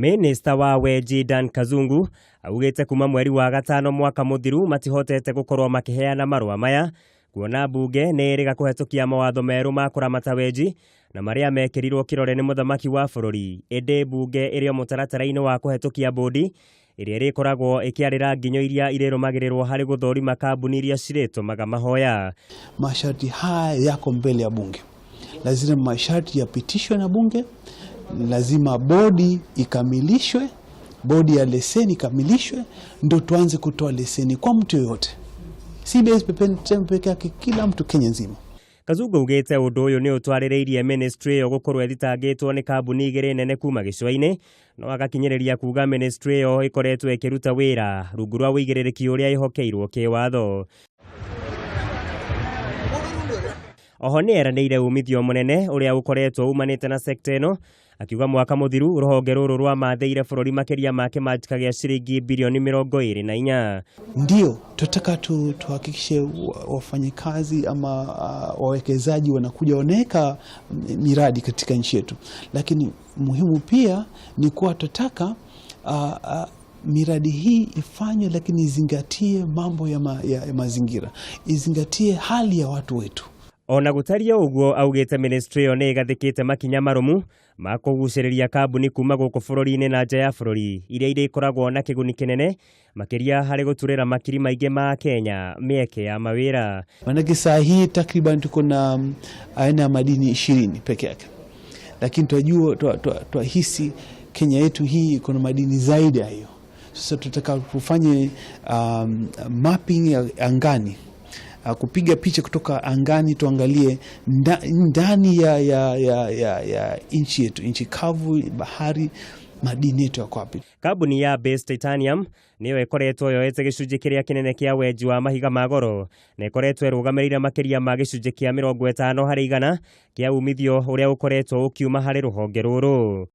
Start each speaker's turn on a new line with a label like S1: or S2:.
S1: Minista wa wenji Dan Kazungu augĩte kuma mweri wa gatano mwaka mũthiru matihotete gũkorwo makĩheana marũa maya kuona mbunge nĩ ĩrĩga kũhetũkia mawatho merũ ma kũramata wenji na marĩa mekĩrirwo kĩrore nĩ mũthamaki wa bũrũri, ĩndĩ mbunge ĩrĩ o mũtaratara-inĩ wa kũhetũkia bũndi ĩrĩa ĩrĩkoragwo ĩkĩarĩra nginyo iria irĩrũmagĩrĩrwo harĩ gũthũrima kambuni iria cirĩtũmaga mahoya.
S2: Masharti haya yako mbele ya bunge, lazima masharti yapitishwe na bunge, lazima bodi ikamilishwe, bodi ya leseni ikamilishwe, ndo tuanze kutoa leseni kwa mtu yoyote, si Base peke yake, kila mtu Kenya nzima.
S1: Kazungu augĩte ũndũ ũyũ nĩ ũtwarĩrĩirie ministry ĩyo gũkorwo ĩthitangĩtwo nĩ kambuni igĩrĩ nene kuma gĩcũa-inĩ, no agakinyĩrĩria kuga ministry ĩyo ĩkoretwo ĩkĩruta wĩra rungu rwa ũigĩrĩrĩki ũrĩa ĩhokeirwo kĩwatho. Oho nĩ eranĩire umithio mũnene ũrĩa ũkoretwo umanĩte na sekta ĩno, akiuga mwaka mũthiru rũhonge rũrũ rwamathĩire bũrũri makĩria ma kĩmanjĩka gĩa ciringi bilioni 24.
S2: Ndio tunataka tuhakikishe wafanyikazi ama wawekezaji wanakuja wanaweka miradi katika nchi yetu, lakini muhimu pia ni kuwa tunataka miradi hii ifanywe, lakini izingatie mambo ya mazingira, izingatie hali ya watu wetu.
S1: Ona gũtariĩ ũguo augĩte ministry ĩyo nĩ ĩgathĩkĩte makinya marũmu ma kũgucĩrĩria kambuni kuma gũkũ bũrũri-inĩ na nja ya bũrũri iria irĩkoragwo na kĩguni kĩnene makĩria harĩ gũturĩra makiri maingĩ ma Kenya mĩeke ya mawĩra.
S2: Maanake saa hii takriban tuko na aina ya madini 20 peke yake, lakini twajua twahisi Kenya yetu hii iko na madini zaidi ya hiyo. Sasa tutaka tufanye mapping ya angani, kupiga picha kutoka angani, tuangalie ndani ya nchi yetu, nchi kavu, bahari, madini yetu yako wapi.
S1: Kambuni ya Base Titanium nĩyo ĩkoretwo yoete gĩcunjĩ kĩrĩa kĩnene kĩa wenji wa mahiga ma goro na ĩkoretwo ĩrũgamĩrĩire makĩria ma gĩcunjĩ kĩa 50% kĩa umithio ũrĩa ũkoretwo ũkiuma harĩ rũhonge rũrũ.